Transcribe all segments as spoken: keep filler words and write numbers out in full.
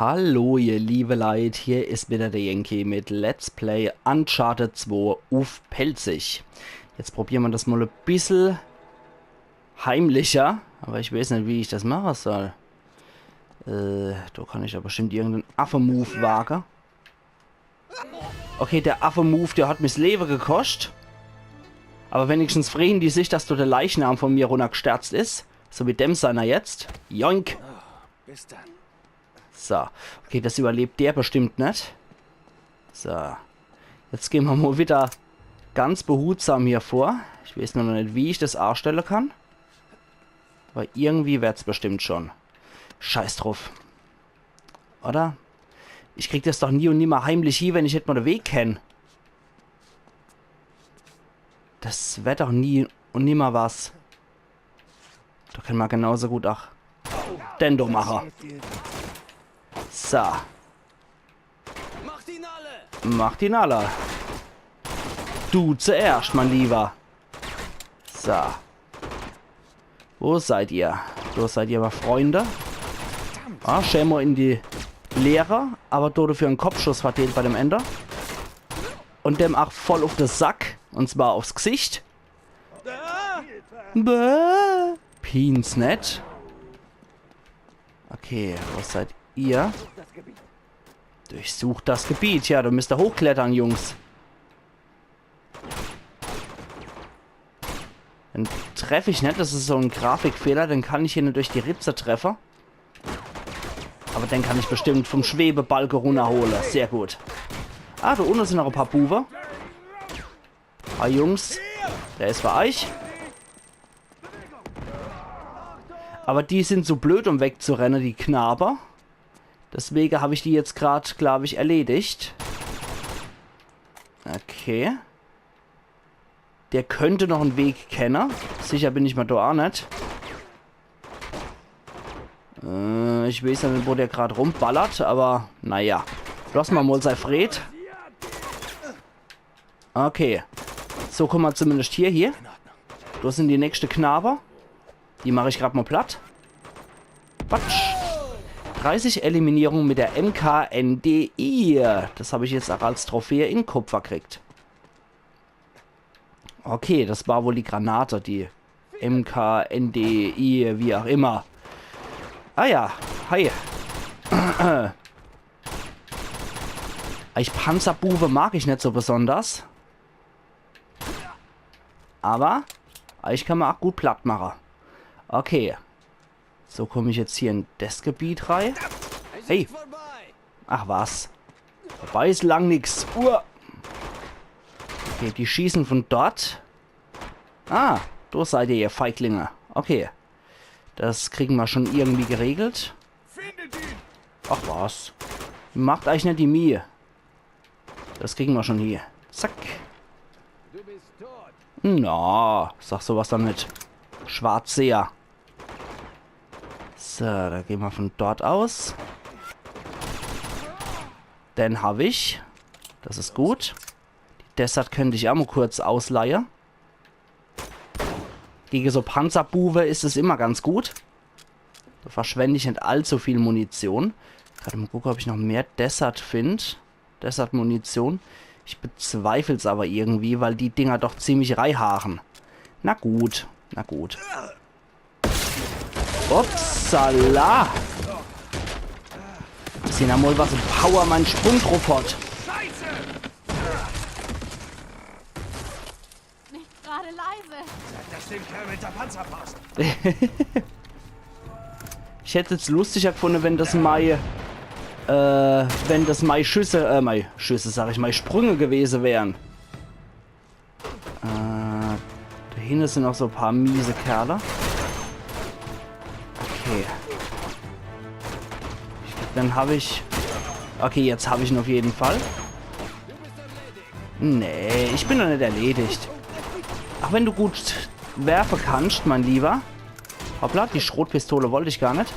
Hallo, ihr liebe Leit, hier is wieder der Yankee mit Let's Play Uncharted zwei uff Pälzisch. Jetzt probiere mer das mol e bissel heimlicher, aber ich weeß net, wie ich das mache soll. Äh, do kann ich ja bestimmt irgenden Affe-Move wage. Okay, der Affe-Move, der hat mich 's Lewe gekoscht. Aber wenigstens freien die sich, dass do der Leichnam von mir runnergsterzt is. So wie dem seiner jetzt. Joink. Bis dann. So. Okay, das überlebt der bestimmt net. So. Jetzt gehn mer mol wieder ganz behutsam hier vor. Ich weeß nur noch net, wie ich das aastelle kann. Aber irgendwie werd's bestimmt schon. Scheiß druff. Oder? Ich krieg das doch nie und nimmer heimlich hie, wenn ich net mol de Weg kenn. Das werd doch nie und nimmer was. Do kann mer genauso gut ach den do mache. So. Macht ihn alle! Macht ihn alle. Du zuerscht, mein Lieber. So. Wo seid ihr? Do seid ihr, mei Freunde. Ah, schee mol in die Leere, aber do dafür en Kopfschuss verdeelt bei dem Ende. Und dem ach voll uff de Sack. Und zwar uffs Gsicht. Bäh. Piens net. Okay, wo seid ihr? Durchsucht das Gebiet. Ja, do müsst ihr hochklettere, Jungs. Den treff ich net. Das is so en Grafikfehler. Den kann ich hier net durch die Ritze treffe. Aber den kann ich bestimmt vom Schwebebalke runnerhole. Sehr gut. Ah, do unne sin noch e paar Buwe. Ah, Jungs. Der is bei eich. Aber die sin zu blöd, um wegzurenne, die Knabe. Deswege hab ich die jetzt grad, glaub ich, erledigt. Okay. Der könnt noch en Weg kenne. Sicher bin ich mer do ach net. Äh, ich weeß jo net, wo der grad rumballert, aber naja. Loss mer mol sei Fred. Okay. So, kumm mer zumindest hier, hier. Do sin die nächste Knabe. Die mach ich grad mol platt. Quatsch. dreißig Eliminierung mit der M K N D I. Das hab ich jetzt ach als Trophäe in Kupfer gekriegt. Okay, das war wohl die Granate, die M K N D I, wie auch immer. Ah ja, hi. Eich Panzerbuwe mag ich net so besonders. Aber eich kann mer ach gut platt mache. Okay. So komm ich jetzt hier in das Gebiet rei. Hey. Ach was. Vorbei is lang nix. Uah. Okay, die schießen von dort. Ah, do seid ihr, ihr Feiglinge. Okay. Das kriegen mer schon irgendwie geregelt. Ach was. Macht eich net die Mieh. Das kriegen mer schon hie. Zack. Na, sag so was dann net. Schwarzseher. So, do gehn mer von dort aus. Den hab ich. Das is gut. Die Desert könnt ich ach mol kurz ausleihe. Gege so Panzerbuwe is es immer ganz gut. Do verschwend ich net allzu viel Munition. Grad mol gucke, ob ich noch mehr Desert find. Desert-Munition. Ich bezweifel's aber irgendwie, weil die Dinger doch ziemlich reihachen. Na gut, na gut. Upsala! Sehn mer mol, was e Power mein Sprung druff hat. Nicht gerade leise. Sag das dem Kerl mit der Panzerfaust. Ich hätt's jetzt lustiger gefunde, wenn das mei, äh, wenn das mei Schüsse, äh, mei Schüsse, sag ich, mei Sprünge gewese wären. Äh, do hinne sin noch so paar miese Kerle. Okay. Ich glaub, dann hab ich... Okay, jetzt hab ich en auf jeden Fall. Nee, ich bin noch net erledigt. Ach wenn du gut werfe kannst, mein Lieber. Hoppla, die Schrotpistole wollt ich gar net.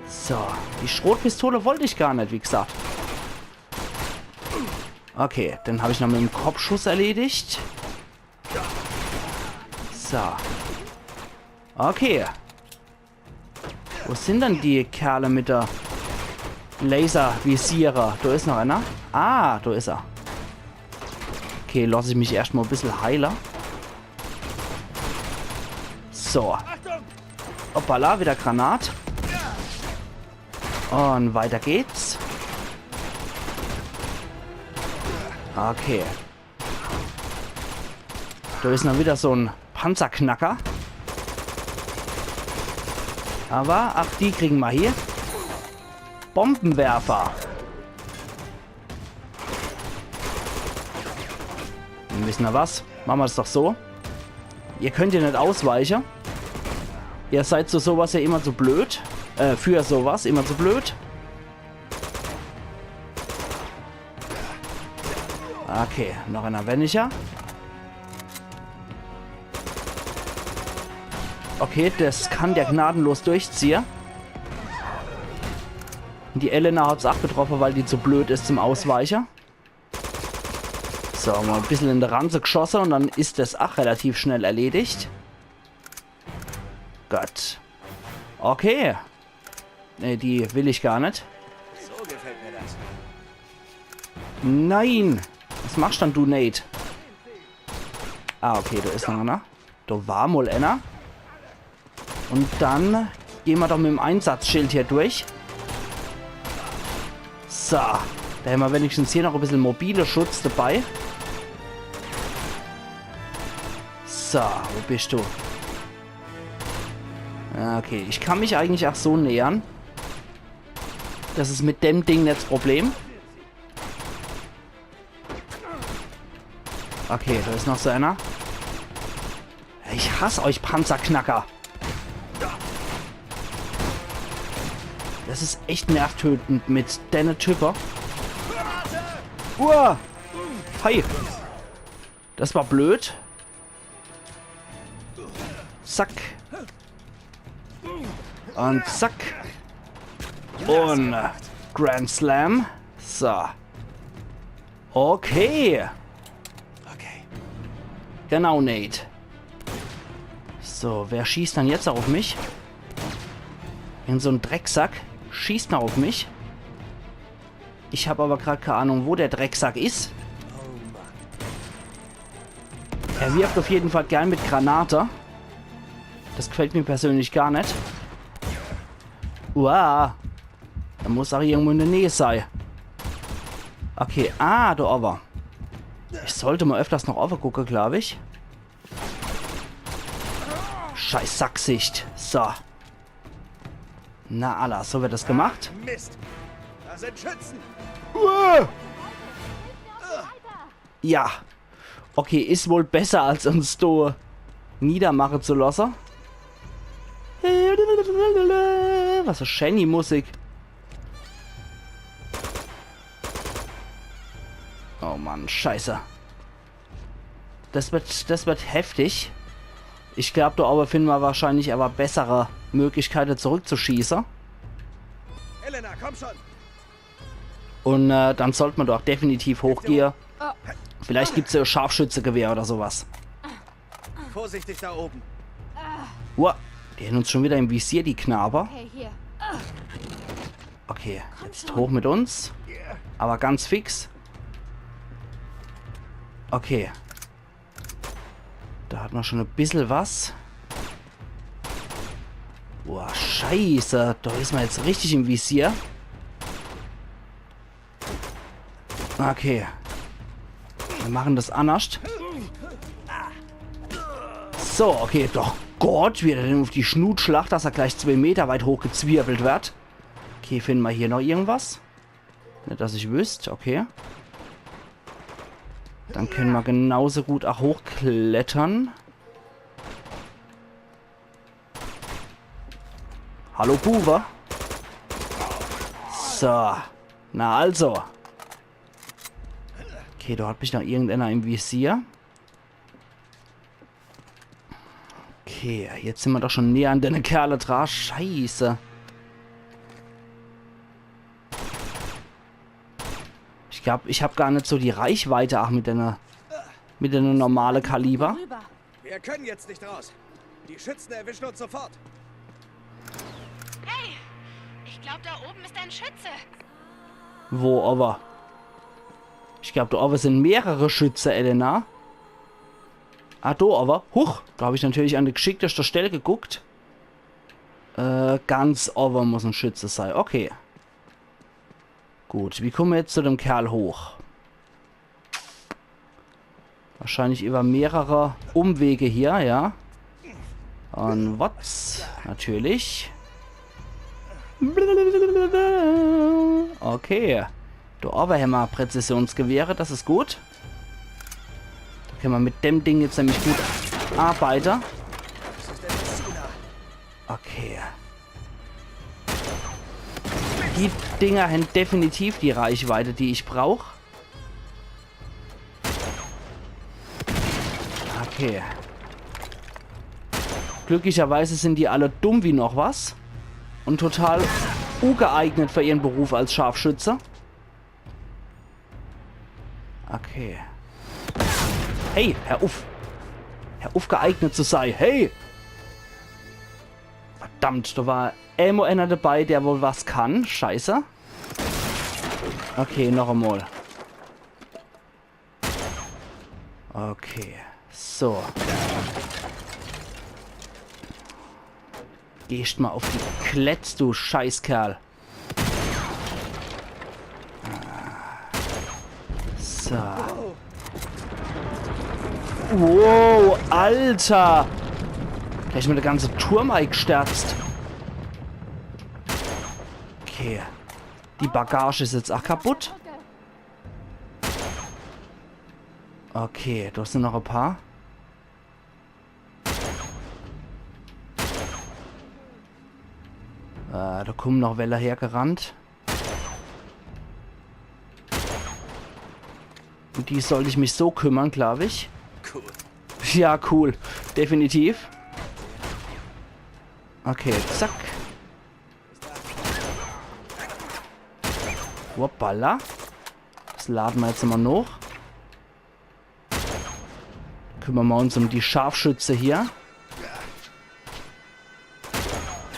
So, die Schrotpistole wollt ich gar net, wie gesagt. Okay, den hab ich noch mit em Kopfschuss erledigt. So. Okay. Wo sin dann die Kerle mit der Laservisiere. Do is noch einer. Ah, do is er. Okay, lass ich mich erscht mal e bissel heile. So. Hoppala, wieder Granat. Und weiter geht's. Okay. Do is noch wieder so en Panzerknacker. Aber, ach, die kriegen ma hier. Bombenwerfer. Wisst ihr was? Mache ma's doch so. Ihr könnt ja net ausweiche. Ihr seid zu sowas ja immer zu blöd. Äh, für sowas immer zu blöd. Okay, noch einer weniger. Okay, das kann der gnadenlos durchziehe. Die Elena hat's ach getroffe, weil die zu blöd is zum Ausweiche. So, mal e bissel in de Ranze geschosse und dann is das ach relativ schnell erledigt. Gott. Okay. Nee, die will ich gar net. So gefällt mir das. Nein! Was machst dann du, Nate? Ah, okay, do is noch einer. Do war mal einer. Und dann gehn ma doch mit dem Einsatzschild hier durch. So, do hämmer wenigstens hier noch e bissel mobile Schutz dabei. So, wo bist du? Ah, okay, ich kann mich eigentlich ach so nähern. Das is mit dem Ding net das Problem. Okay, do is noch so einer. Ich hass euch Panzerknacker. Das is echt nervtötend mit denne Type. Uah! Hi! Das war blöd. Zack. Und zack. Und Grand Slam. So. Okay. Okay. Genau, Nate. So, wer schießt dann jetzt auf mich? Irgend so en Drecksack schießt noch auf mich. Ich hab aber grad keine Ahnung, wo der Drecksack is. Er wirft auf jeden Fall gern mit Granate. Das gefällt mir persönlich gar net. Uah. Er muss auch irgendwo in der Nähe sei. Okay, ah, do owwe. Ich sollt mal öfters noch owwe gucke, glaub ich. Scheiß Sackgsicht. So. Na alla, so wird das gemacht. Mist. Da sind Schützen. Uah. Ja. Okay, is wohl besser, als uns do niedermache zu lasse. Was für scheeni Musik. Oh Mann, scheiße. Das wird, das wird heftig. Ich glaub, do owwe finden ma wahrscheinlich aber bessere Möglichkeite zurückzuschieße. Elena, komm schon! Und äh, dann sollt ma doch definitiv hochgehe. Vielleicht gibt's ja Scharfschützegewehr oder sowas. Vorsichtig da oben. Wow, die hänn uns schon wieder im Visier, die Knabe. Okay, hier. Okay, jetzt hoch mit uns. Aber ganz fix. Okay. Da hat ma schon e bissel was. Boah, scheiße. Do is ma jetzt richtig im Visier. Okay. Wir machen das annerscht. So, okay. Doch Gott, wie er den auf die Schnut schlacht, dass er gleich zwei Meter weit hochgezwirbelt wird. Okay, finden ma hier noch irgendwas? Net, dass ich wüsst. Okay. Dann können ma genauso gut auch hochklettern. Hallo, Buwe. So. Na also. Okay, do hat mich noch irgendeiner im Visier. Okay, jetzt sind ma doch schon näher an denne Kerle dra. Scheiße. Ich glaub, ich hab gar net so die Reichweite, ach, mit denne, mit denne normale Kaliber. Rüber. Wir können jetzt nicht raus. Die Schützen erwischen uns sofort. Hey, ich glaub, da oben ist ein Schütze. Wo owwe? Ich glaab, do owwe sin mehrere Schütze, Elena. Ah, do owwe. Huch, do hab ich natürlich an de gschickteste Stell geguckt. Äh, ganz owwe muss en Schütze sei. Okay. Gut, wie kumme mer jetzt zu dem Kerl hoch? Wahrscheinlich über mehrere Umwege hier, ja. Un Wotz, natürlich. Okay. Do owwe hämmer Präzisionsgewehre, das is gut. Do kenne mer mit dem Ding jetzt nämlich gut arbeite. Okay. Die Dinger hän definitiv die Reichweite, die ich brauch. Okay. Glücklicherweise sin die alle dumm wie noch was. Un total ugeeignet für ihren Beruf als Scharfschütze. Okay. Hey, hör uff. Hör uff, geeignet zu sei. Hey! Verdammt, do war emol ener dabei, der wohl was kann. Scheiße. Okay, noch emol. Okay, so. Gehst mal auf die Kletz, du Scheißkerl. So. Wow, Alter! Gleich mal de ganze Turm eigsterzt. Okay. Die Bagage is jetzt ach kaputt. Okay, do sin noch e paar. Äh, do kummen noch welle hergerannt. Um die sollt ich mich so kümmern, glaub ich. Cool. Ja, cool. Definitiv. Okay, zack. Hoppala. Das lade mer jetzt mal noch. Kümmern mer uns um die Scharfschütze hier.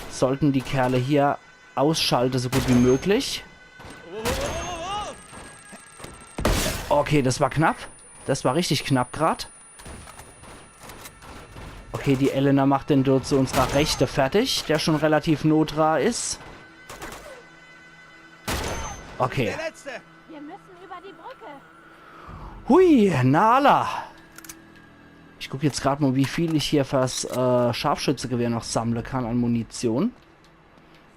Sollten die Kerle hier ausschalte, so gut wie möglich. Okay, das war knapp. Das war richtig knapp grad. Okay, die Elena macht den dort zu unserer Rechte fertig, der schon relativ nah dra is. Okay. Der letzte. Wir müssen über die Brücke. Hui, Nala. Ich guck jetzt grad mal, wie viel ich hier fürs äh, Scharfschützegewehr noch sammle kann an Munition.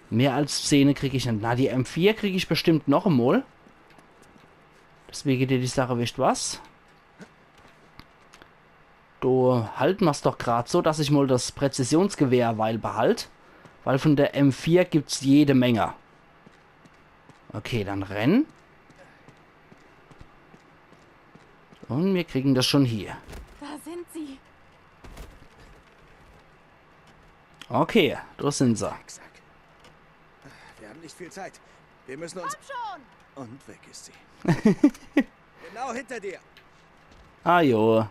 Mehr als zehn krieg ich net. Na, die M vier krieg ich bestimmt noch emol. Deswege dät ich sage, wisst was? Do halte mer's doch grad so, dass ich mal das Präzisionsgewehr weil behalt. Weil von der M vier gibt's jede Menge. Okay, dann renn. Und wir kriegen das schon hier. Da sind sie. Okay, do sin se. Zack, zack. Wir haben nicht viel Zeit. Wir müssen uns. Komm schon! Und weg ist sie. Genau hinter dir. Ah jo.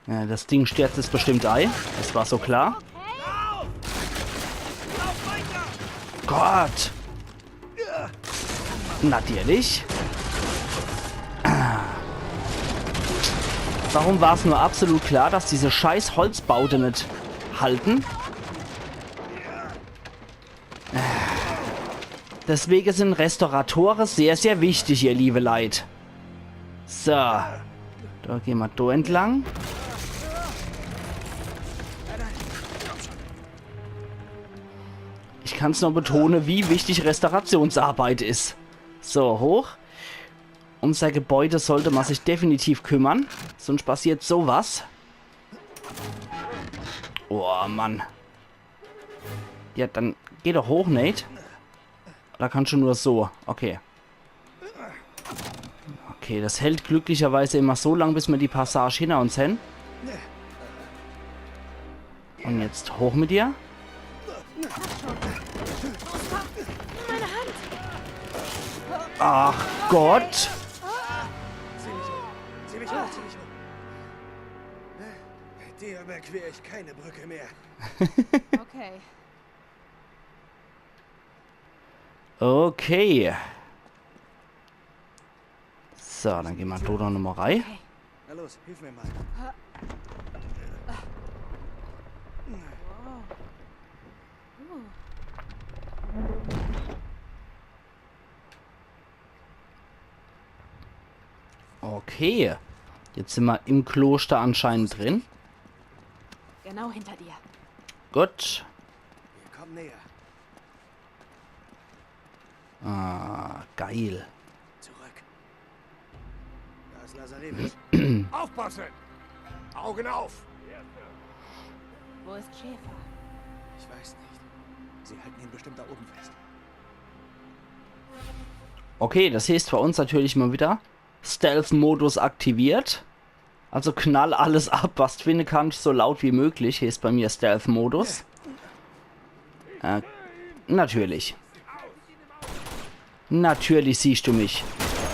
Ja, das Ding stürzt jetzt bestimmt ei. Das war so klar. Gott! Natürlich. Warum war's nur absolut klar, dass diese scheiß Holzbaute net halten? Deswege sin Restauratore sehr, sehr wichtig, ihr liebe Leit. So. Do gehn mer do entlang. Ich kann's nur betone, wie wichtig Restaurationsarbeit is. So, hoch. Um sei Gebäude sollte mer sich definitiv kümmern. Sonst passiert so was. Oh, Mann. Ja, dann geh doch hoch, Nate. Do kannst du nur so. Okay. Okay, das hält glücklicherweise immer so lang, bis mer die Passage hinter uns hän. Und jetzt hoch mit dir. Meine Hand! Ach Gott! Zieh mich hoch, zieh mich hoch. Mit dir überquer ich keine Brücke mehr. Okay. Okay. So, dann gehn mer do nochmol rei. Na los, hilf mir mal. Okay. Jetzt sin mer im Kloster anscheinend drin. Genau hinter dir. Gut. Wir kommen näher. Ah, geil. Zurück. Da ist Lazarevich. Aufpassen! Augen auf! Wo ist Schäfer? Ich weiß nicht. Sie halten ihn bestimmt da oben fest. Okay, das heeßt bei uns natürlich mol wieder Stealth-Modus aktiviert. Also knall alles ab, was du finde kannst, so laut wie möglich, heeßt bei mir Stealth-Modus. Äh, natürlich. Natürlich siehst du mich.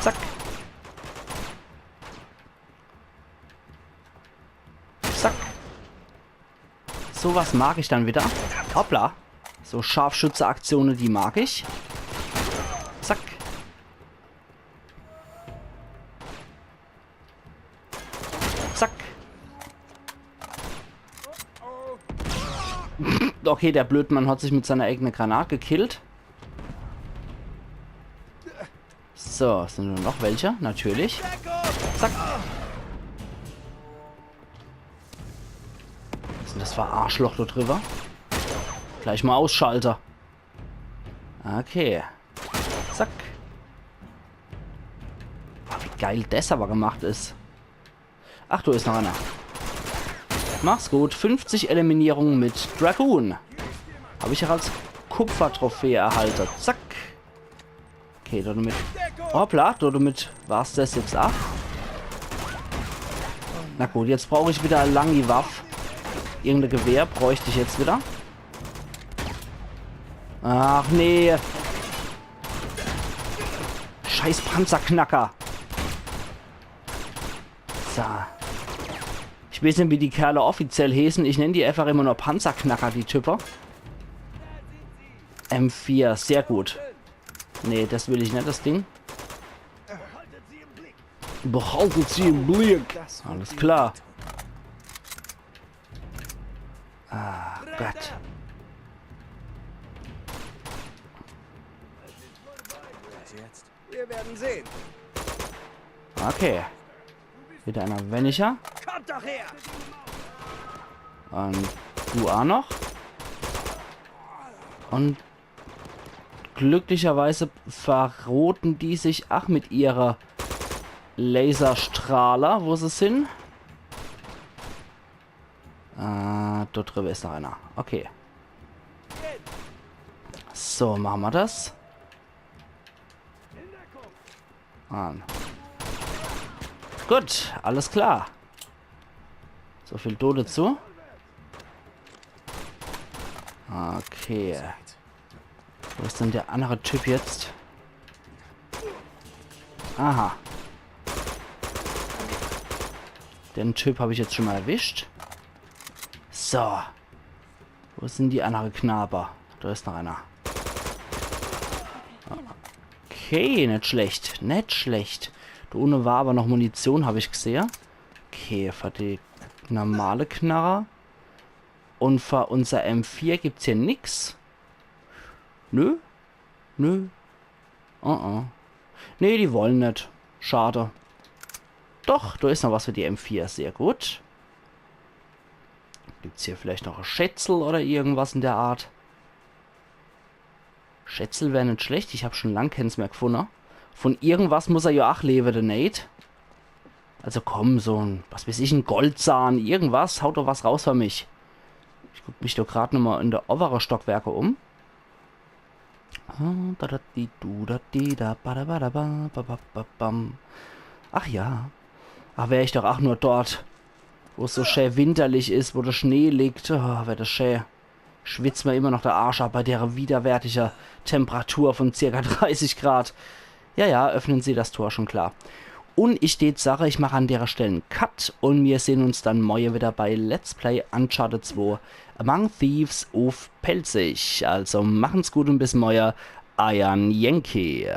Zack. Zack. So was mag ich dann wieder. Hoppla. So Scharfschütze-Aktionen, die mag ich. Zack. Zack. Okay, der Blödmann hat sich mit seiner eigene Granat gekillt. So, sin nur noch welche? Natürlich. Zack. Was is denn das für e Arschloch do driwwer? Gleich mol ausschalte. Okay. Zack. Boah, wie geil das awwer gemacht is. Ach, do is noch einer. Mach's gut. Fünfzig Eliminierungen mit Dragoon. Hab ich ach als Kupfertrophäe erhalte. Zack. Okay, do damit. Hoppla, do damit war's das jetzt ach. Na gut, jetzt brauch ich wieder e langi Waff. Irgende Gewehr bräucht ich jetzt wieder. Ach nee. Scheiß Panzerknacker. So. Ich weeß net, wie die Kerle offiziell heeßen. Ich nenn die einfach immer nur Panzerknacker, die Type. M vier, sehr gut. Nee, das will ich net, das Ding. Behaltet sie im Blick. Alles klar. Ah, Gott. Was jetzt? Wir werden sehen. Okay. Wieder einer weniger. Kommt doch her! Und du auch noch. Und glücklicherweise verroten die sich ach mit ihrer Laserstrahler, wo se sin. Äh, dort driwwer is noch einer. Okay. So, mache mer das. An. Gut, alles klar. So viel do dazu. Okay. Wo is denn der andere Typ jetzt? Aha. Den Typ hab ich jetzt schon mal erwischt. So. Wo sin die andere Knabe? Do is noch einer. Okay, net schlecht. Net schlecht. Do unne war aber noch Munition, hab ich gesehe. Okay, für die normale Knarre. Und für unser M vier gibt's hier nix. Nö. Nö. Uh-uh. Nee, die wollen net. Schade. Doch, do is noch was für die M vier. Sehr gut. Gibt's hier vielleicht noch e Schätzel oder irgendwas in der Art? Schätzel wär net schlecht. Ich hab schon lang keens mehr gefunne. Von irgendwas muss er ja ach lewe, der Nate. Also komm, so en, was weeß ich, en Goldzahn, irgendwas. Haut doch was raus für mich. Ich guck mich doch grad nochmal in der obere Stockwerke um. Ah, da, da, di, du, da, di, da, ba, da, ba, da, ba, ba, ba, ba, bam. Ach ja. Ach, wär ich doch ach nur dort, wo's so schä winterlich is, wo der Schnee liegt. Oh, wär das schä. Schwitzt mir immer noch der Arsch ab bei der widerwärtiger Temperatur von circa dreißig Grad. Ja, ja, öffnen Sie das Tor, schon klar. Und ich tät sache, ich mach an dere Stell en Cut und mir sehn uns dann morje wieder bei Let's Play Uncharted zwei Among Thieves uff Pälzisch. Also machen's gut und bis morje, eier Yankee.